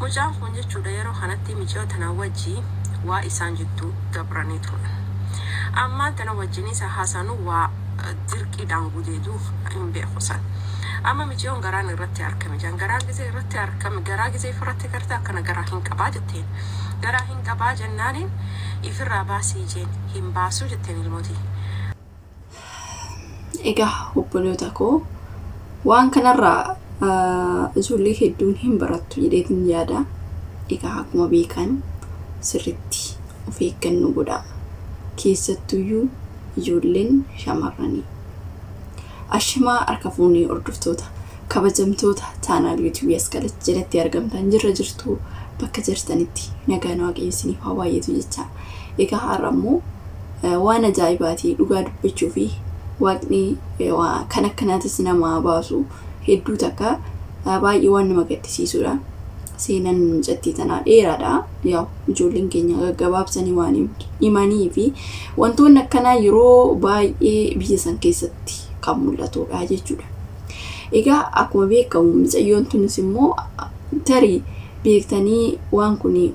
Mucaan kun jechuudha yeroo kanatti miciyoo tana wajji waa isaan jidduu dabranii turan. Ammaan tana wajjin isa haasanu waa dirqiidhaan gudeeduu hin beeku san. Amma miciyoon garaan irratti argame jaan, garaan gisee irratti argame, garaa gisee ifirratti garte akkana garaa hin qabaa jetteen. Garaa hin qabaa jennaaniin ifirraa baasii jeen, hin baasuu jetteen ilmootii. Egaa obboloota koo, waan kanarraa ijoollee hedduun hin barattu jedheetin yaada. Egaa akkuma beekan sirritti of eeggannoo godhaa. Keessattuyyuu ijoolleen shamarranii. Ashamaa harka fuunee hordoftoota kabajamtoota chaanaal yuutuubii as jalatti argamtan, jirra jirtu, bakka jirtanitti nagaan Waaqayyo isiniif haa baay'atu jecha. Egaa har'a immoo waan ajaa'ibaatii dhugaa dubbachuu fi Waaqni kan akkanaatis nama baasu hedduu takka baay'ee waan nama gaddisiisudha. Seenaan mucattii tanaa dheeraadha. Yaa ijoolleen keenya gaggabaabsanii waan himanii fi wantoonni akkanaa yeroo baay'ee biyya san keessatti kan mul'atudha jechuudha. Egaa akkuma beekamu mucayyoon tunis immoo tarii beektanii waan kun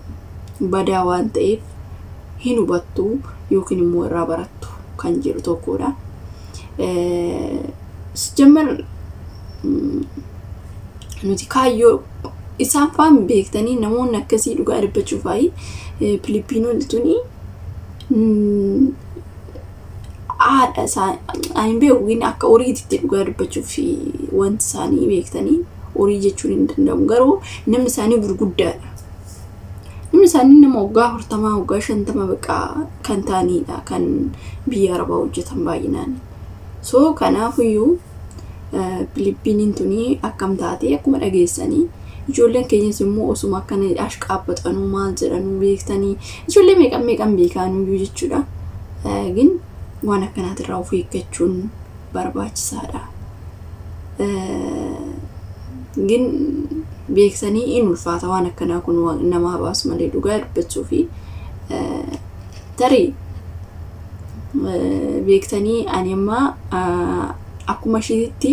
badaa waan ta'eef hin hubattu yookiin immoo irraa barattu kan jedhu tokkodha. Jammar nuti kaayyoo isaan faan beektanii namoonni akkasii dhugaa dubbachuuf fa'i Filipiinoonni tuni haadha isaa ani beeku akka horiititti, dhugaa dubbachuuf wanti isaanii beektanii horii jechuun hin danda'amu, garuu namni isaanii gurguddaadha. Namni isaanii nama waggaa 40, waggaa 50 baqa kan ta'anidha kan biyya arabaa hojjetan baay'inaan. So kanaafiyyuu Filipiiniin tuni akkam taate akkuma dhageessanii ijoolleen keenyas immoo osuma akkana ashqaabbaxanuu maal jedhanuu beektanii ijoollee meeqan meeqan beekanuyyuu jechuudha. Gin waan akkanaatirraa of eeggachuun barbaachisaadha. Gin beektanii in ulfaata waan akkanaa kun namaa baasu malee, dhugaa dubbachuu fi tarii beektanii ani amma akkuma isheetti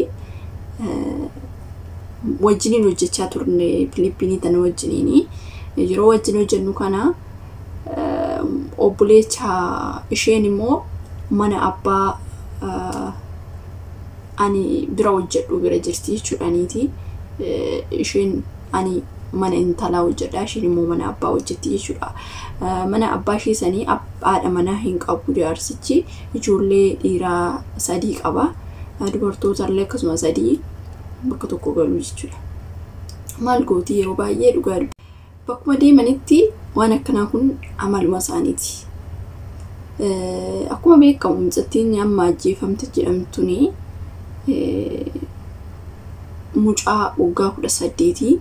wajjiniin hojjechaa turne Filipiinii tana wajjiniini. Yeroo wajjin hojjennu kana obboleecha isheen immoo mana abbaa ani bira hojjedhu bira jirti jechuudhaaniiti. Isheen ani mana intalaa hojjedha, isheen immoo mana abbaa hojjetti jechuudha. Mana abbaa ishee sanii haadha manaa hin qabu jaarsichi, ijoollee dhiiraa 3 qaba. Dubartoota illee akkasuma 3 bakka tokko galu jechuudha. Maal gooti, yeroo baay'ee dhugaa bakkuma deemanitti waan akkanaa kun amaluma isaaniiti. Akkuma beekamu mucattiin amma ajjeefamte jedhamtuni mucaa waggaa 18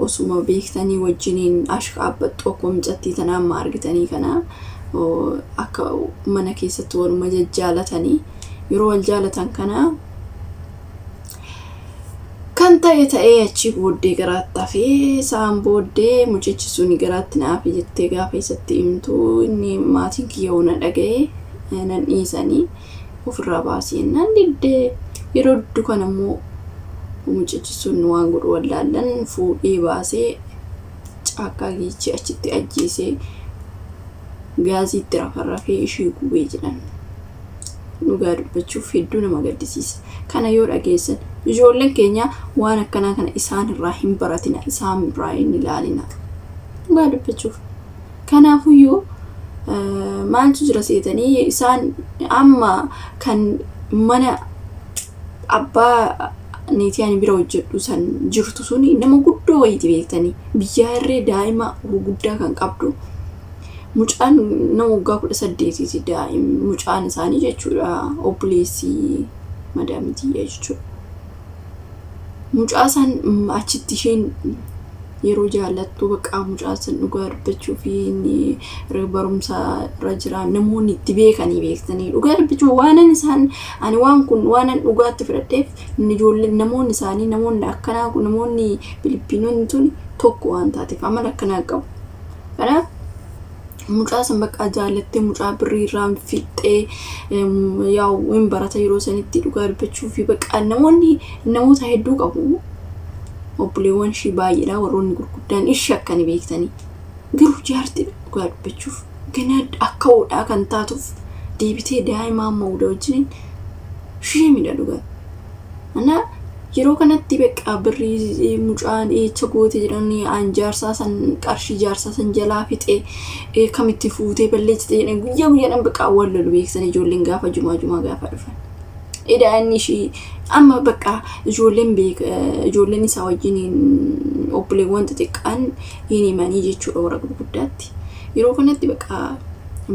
osuma beektanii wajjiniin ashqaabbaxxu akkuma mucattii tana amma argitanii kana akka mana keessatti waluma jajjaalatanii yeroo wal jaalatan kana kan ta'e ta'ee achii booddee garaatti hafee, isaan booddee mucichi suni garaatti naafi jettee gaafa isatti himtu inni maatiin kiyya na dhaga'e nan dhiisanii ofirraa baasii jennaan diddee, yeroo diddu kana immoo mucichi sun waan godhu wallaallan fuudhee baasee caakkaa geechee achitti ajjeesee gaaziitti rafarrafee ishii gubee jedhan. Dhugaa dubbachuuf hedduu nama gaddisiisa. Kana yoo dhageessan ijoolleen keenya waan akkanaa kana isaan irraa hin baratina, isaan irraa hin ilaalina. Dhugaa dubbachuuf. Kanaafuyyuu maaltu jira seetanii, isaan amma kan mana abbaa niitii ani bira hojjedhu san jirtu suni nama guddoo wayiiti beektanii, biyyaa irree daa'ima gurguddaa kan qabdu. Mucaan nama waggaa 18ti daa'im mucaan isaanii jechuudha, obboleessi madaamitii jechuudha. Mucaa san achitti isheen yeroo jaallattu bakka mucaa san dhugaa dubbachuu fi inni barumsa irra jira, namoonni itti beekanii beektanii dhugaa dubbachuu waanan isaan ani waan kun waanan dhugaatti fudhadheef ijoolleen namoonni isaanii namoonni akkanaa kun namoonni Filipiinoonni tun tokko waan taateef amala akkanaa qabu. Kanaaf mucaa san bakka jaallattee mucaa birrii irraa fixxee yaa'u hin barata yeroo sanitti, dhugaa dubbachuu fi bakka namoonni namoota hedduu qabu. Obboleewwan ishii baay'eedha warroonni gurguddaan ishii akkani beektanii. Garuu jaartii dhugaa dubbachuuf ganaa akka hodhaa kan taatuuf deebitee daa'ima amma hunda wajjin sheemidha dhugaa. Ana yeroo kanatti beekaa birrii mucaan eecha goote jedhanii an jaarsaa san qarshii jaarsaa san jalaa fixee kamitti fuutee balleessite jedhanii guyyaa guyyaadhaan beekaa wal lolu beeksan ijoolleen gaafa jumaa jumaa gaafa dhufan. Edha inni ishii amma bakka ijoolleen beeka ijoolleen isaa wajjin obboleewwan xixiqqaan hin himanii jechuudha warra gurguddaatti. Yeroo kanatti bakka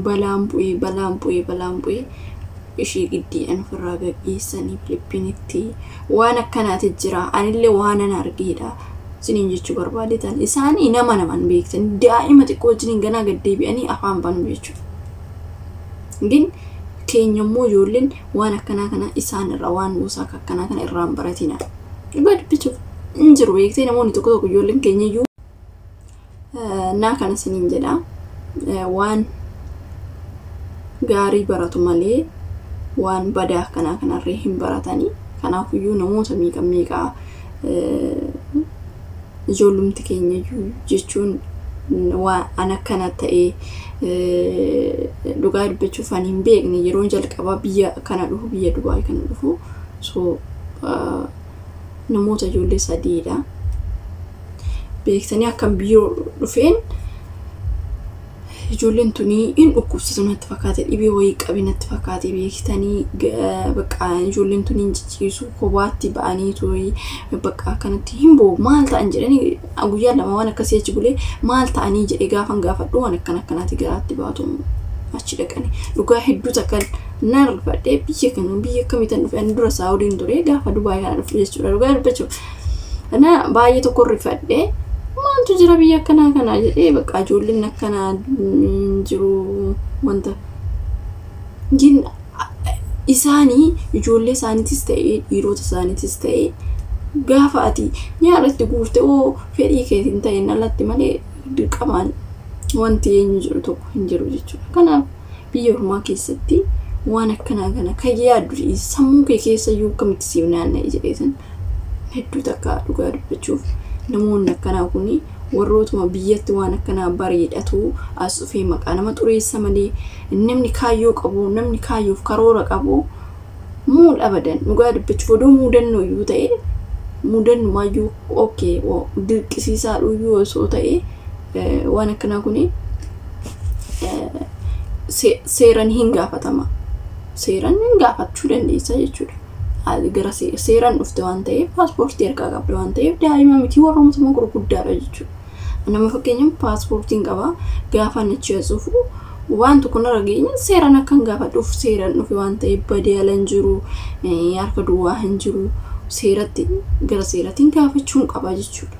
balaan bu'ee balaan bu'ee balaan bu'ee ishii giddiidhaan ofirraa gaggeessanii Filippinitti waan akkanaati jira. Anillee waan ana argeedha. Isiniin jechuu barbaadetan isaanii nama naman beektan daa'ima xiqqoo wajjin ganaa gad deebi'anii afaan banu jechuudha. Gin keenya immoo ijoolleen waan akkanaa kana isaan irraa waan gosa akkanaa kana irraa hin baratina. Dhugaa dubbachuuf hin jiru beektee namoonni tokko tokko ijoolleen keenya iyyuu naa kana isiniin jedha waan gaarii baratu malee waan badaa akkanaa kanarree hin baratanii. Kanaafiyyuu namoota meeqa meeqaa ijoollumti keenya iyyuu jechuun waan an akkana ta'ee dhugaa dubbachuuf ani hin beekne yeroo jalqabaa biyya kana dhufu biyya Dubaay kana dhufu so namoota ijoollee sadiidha. Beektanii akkam biyyoo dhufeen ijoolleen tuni hin dhukkubsatu natti fakkaate dhibee wayii qabi natti fakkaate beektanii bakka ijoolleen tuni hin cicciisu kophaatti ba'anii turii bakka akkanatti hin bo'u maal ta'an jedhanii guyyaa lama waan akkasii achi bulee maal ta'anii jedhee gaafan gaafadhu waan akkana akkanaatti garaatti baatu achi dhaqanii dhugaa hedduu takkan nan rifadhee biyya kana biyya akkamiitan dhufe ani dura Saawudiin ture gaafa Dubaay kana dhufu jechuudha dhugaa dubbachuuf. Na baay'ee tokko rifadhee maaltu jira biyya akkanaa kana jedhee bakka ijoolleen akkanaa jiru wanta gin isaanii ijoollee isaaniitis ta'ee dhiirota isaaniitis ta'ee gaafa ati nyaarratti guurte oo fedhii keetiin ta'een alatti malee dirqamaan wanti eenyu jiru tokko hin jiru jechuudha. Kanaaf biyya ormaa keessatti waan akkanaa kana kan yaaddu sammuu kee keessa iyyuu akkamitti siif naanna'e jedheetan hedduu takka dhugaa dubbachuuf namoonni akkanaa kuni warrootuma biyyatti waan akkanaa bareedhatu as dhufee maqaa nama xureessa malee namni kaayyoo qabu namni kaayyoof karoora qabu muul abadan dhugaa dubbachuuf odoo muudannoo iyyuu ta'e muudannumaayyuu okay dirqisiisaa iyyuu osoo ta'e waan akkanaa kuni seeraan hin gaafatama. Seeraan hin gaafachuu dandeessa jechuudha. Gara seeraan dhufte waan ta'eef paaspoortii harkaa qabda waan ta'eef daa'ima miti warra mootummaa gurguddaadha jechuudha. Nama fakkeenyaaf paaspoortiin qaba gaafa achi as dhufu waan tokko narra geenye seeraan akkan gaafadhuuf seeraan dhufe waan ta'eef badee ala hin jiru harka duwwaa hin jiru seeratti gara seeratiin gaafachuun qaba jechuudha.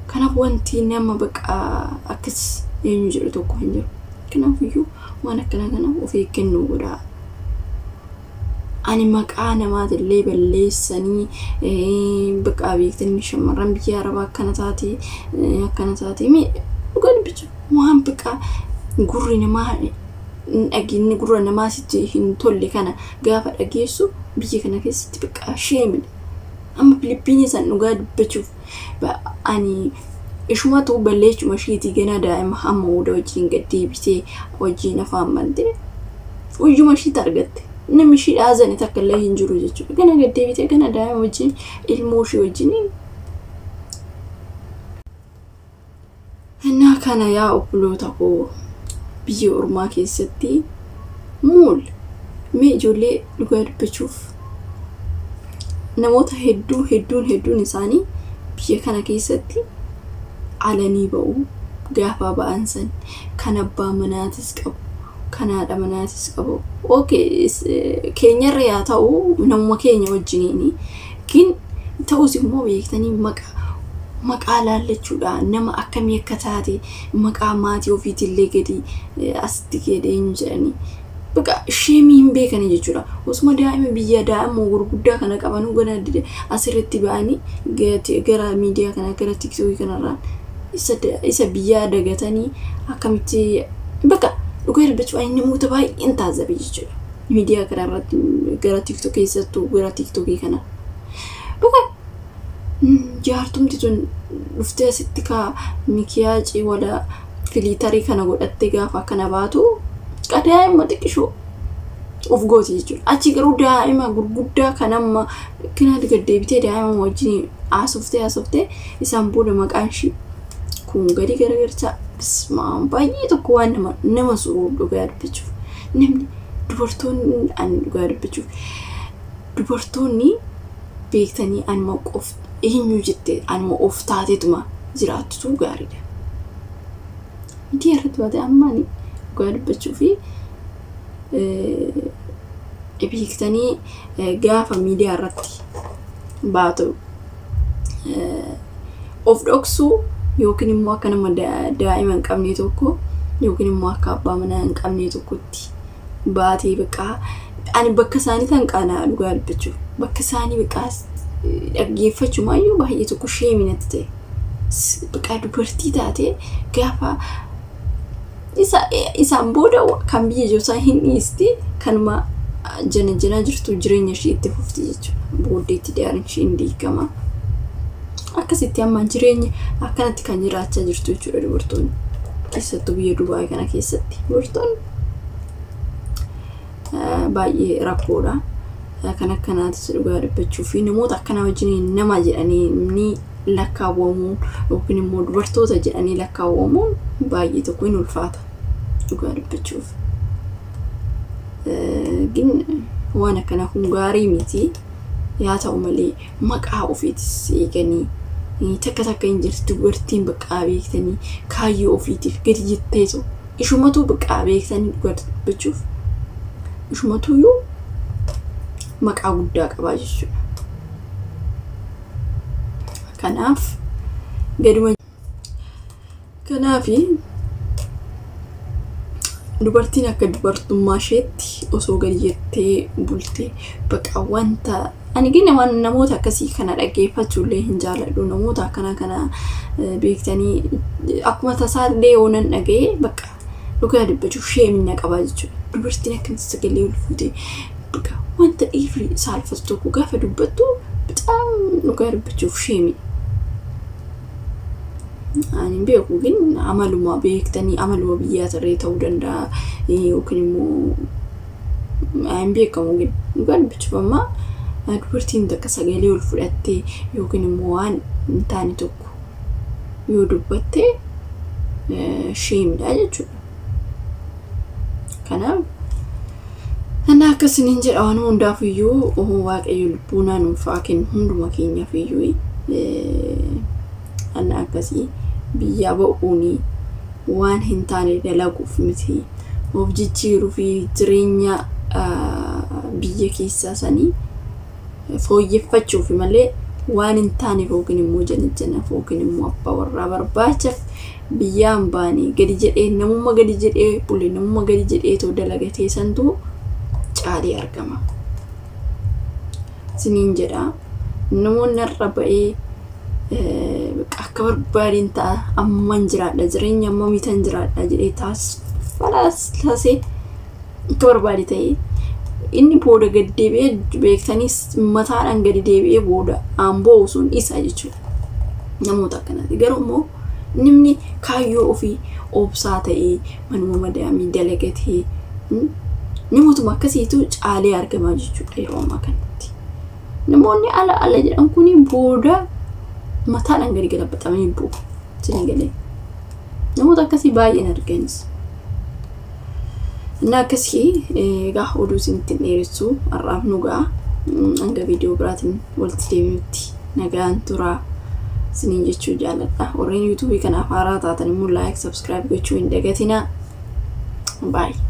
Kanaaf wanti nama bakka akkas eenyu jedhu tokko hin jiru. Kanaafiyyuu waan akkanaa kana of eeggannoo godhaa. Ani maqaa namaatillee balleessanii bakka beektanii shamarran biyya arabaa akkana taate akkana taate dhugaa dubbachuuf waan bakka gurri namaa dhageenye gurra namaa sitti hin tolle kana gaafa dhageessu biyya kana keessatti bakka sheemidha. Amma Filippinii san dhugaa dubbachuuf ani ishumatu balleechuma isheetii ganaa daa'ima hamma hunda wajjin gad deebitee wajjin afaan bantee uyyuma isheetti argatte. Namni ishii dhaazane takka illee hin jiru jechuudha. Gana gad deebitee gana daa'ima wajjin ilmoo ishee wajjin. Innaa kana yaa obboloota koo biyya ormaa keessatti muul mee ijoollee dhugaa dubbachuuf namoota hedduu hedduun hedduun isaanii biyya kana keessatti alanii ba'u gaafa ba'an san kan abbaa manaatis qabu kan haadha manaatis qabu. Okay, keenyarra yaa ta'u namuma keenya wajjiniini. Kin ta'us immoo beektanii maqaa laallachuudha nama akkamii akka taate maqaa maatii ofiitillee gadi asitti gadi eenyu jedhanii. Bakka sheemii hin beekani jechuudha. Osuma daa'ima biyya daa'ima gurguddaa kana qabanuu gana asirratti ba'anii gara miidiyaa kana gara tiktokii kanarraan isa biyyaa dagatanii akkamitti bakka dhugaa dubbachuuf ani namoota baay'een taazzabe jechuudha. Miidiyaa kanarratti gara tiktok keessattuu gara tiktokii kana. Bakka Jaartumti tun dhuftee asitti kaa mikiyaacii wala filiitarii kana godhattee gaafa akkana baatu daa'ima xiqqishoo of gooti jechuudha. Achi garuu daa'ima gurguddaa kan amma kinaatti gad deebitee daa'ima wajjin haasoftee isaan booda maqaan ishii kun gadi garagalchaa. Bismaan baay'ee tokko waan nama suruuf dhugaa dubbachuuf namni dubartoonni ani dhugaa dubbachuuf dubartoonni beektanii anuma qof eenyu jettee anuma of taateetuma jiraattutu gaariidha. Miidiyaa irratti baatee amma ani dhugaa dubbachuu fi beektanii gaafa miidiyaa irratti baatu of dhoksuu yookiin immoo akka nama daa'ima hin qabne tokko yookiin immoo akka abbaa manaa hin qabne tokkotti baatee bakka ani bakka isaanii tan qaanaa dhugaa dubbachuuf bakka isaanii bakka dhaggeeffachuumaayyuu baay'ee tokko sheeminatti ta'e bakka dubartii taatee gaafa isaan booda kan biyya jiru isaan hin dhiisti kanuma jana janaa jirtu jireenya ishee itti fufti jechuudha. Booddeetti daarin ishee hin diigama. Akkasitti amma jireenya akkanatti kan jiraachaa jirtu jechuudha dubartoonni. Keessattuu biyya Dubaay kana keessatti dubartoonni baay'ee rakkoodha. Kan akkanaatis dhugaa dubbachuu fi namoota akkanaa wajjin nama jedhanii ni lakkaawwamuun yookiin immoo dubartoota jedhanii lakkaawwamuun baay'ee tokko hin ulfaata dhugaa dubbachuuf. Gin waan akkanaa kun gaarii miti. Yaa ta'u malee maqaa ofiitis eeganii takka takka hin jirti dubartiin bakka beektanii kaayyoo ofiitiif gadi jetteetu ishumatu bakka beektanii dhugaa dubbachuuf ishumatuyyuu maqaa guddaa qabaa jechuudha. Kanaaf gaduma kanaafi dubartiin akka dubartummaa isheetti osoo gadi jettee bultee bakka wanta ani gina waan namoota akkasii kana dhaggeeffachuullee hin jaaladhu. Namoota akkana kana beektanii akkuma tasaallee yoo nan dhaga'e bakka dhugaa dubbachuuf sheemina qabaa jechuudha. Dubartiin akkamitti sagalee ol fuutee bakka wanta dhiirri saalfatu tokko gaafa dubbattu bixaam dhugaa dubbachuuf sheemi. Ani beeku gin amaluma beektanii amaluma biyyaa tarree ta'uu danda'a yookiin immoo hin beekamu gin dhugaa dubbachuuf amma dubartiin takka sagalee ol fudhattee yookiin immoo waan hin taane tokko yoo dubbatte sheemidha jechuudha. Kanaaf ana akkasiniin jedha waan hundaaf iyyuu Waaqayyo lubbuu nuuf haa kennu hunduma keenyaaf iyyuu ana akkasii biyyaa ba'uun waan hin taane dalaguuf miti of jijjiiruu fi jireenya biyya keessaa sanii fooyyeffachuuf malee waan hin taaneef yookiin immoo janajjanaaf yookiin immoo abbaa warraa barbaachaaf biyyaan baanii gadi jedhee namummaa gadi jedhee bule namummaa gadi jedhee too dalagatee santu caalee argama. Siniin jedha namoonni har'a ba'ee akka barbaadeen ta'a amman jiraadha jireenya ammamiitan jiraadha jedhee taasifalaasee akka barbaade ta'ee inni booda gad deebi'ee beektanii mataadhaan gadi deebi'ee booda aamboo sun isa jechuudha. Namoota akkanaati. Garuu immoo namni kaayyoo ofii obsaa ta'ee manuma madaamii dalagatee namootuma akkasiitu caalee argamaa jechuudha yeroo ammaa kanatti. Namoonni ala ala jedhan kuni booda mataadhaan gadi galabbatamanii bu'u. Isin galee. Namoota akkasii baay'een arganis. እና akkasii egaa oduu isinitti hin dheeressu har'aaf nu ga'a. Hanga viidiyoo biraatiin walitti deebinutti nagaan turaa isiniin jechuu jaalladha. Warreen yuutuubii kanaaf haaraa taatan immoo laayik sabskiraayib gochuu hin dagatinaa. Baay'ee.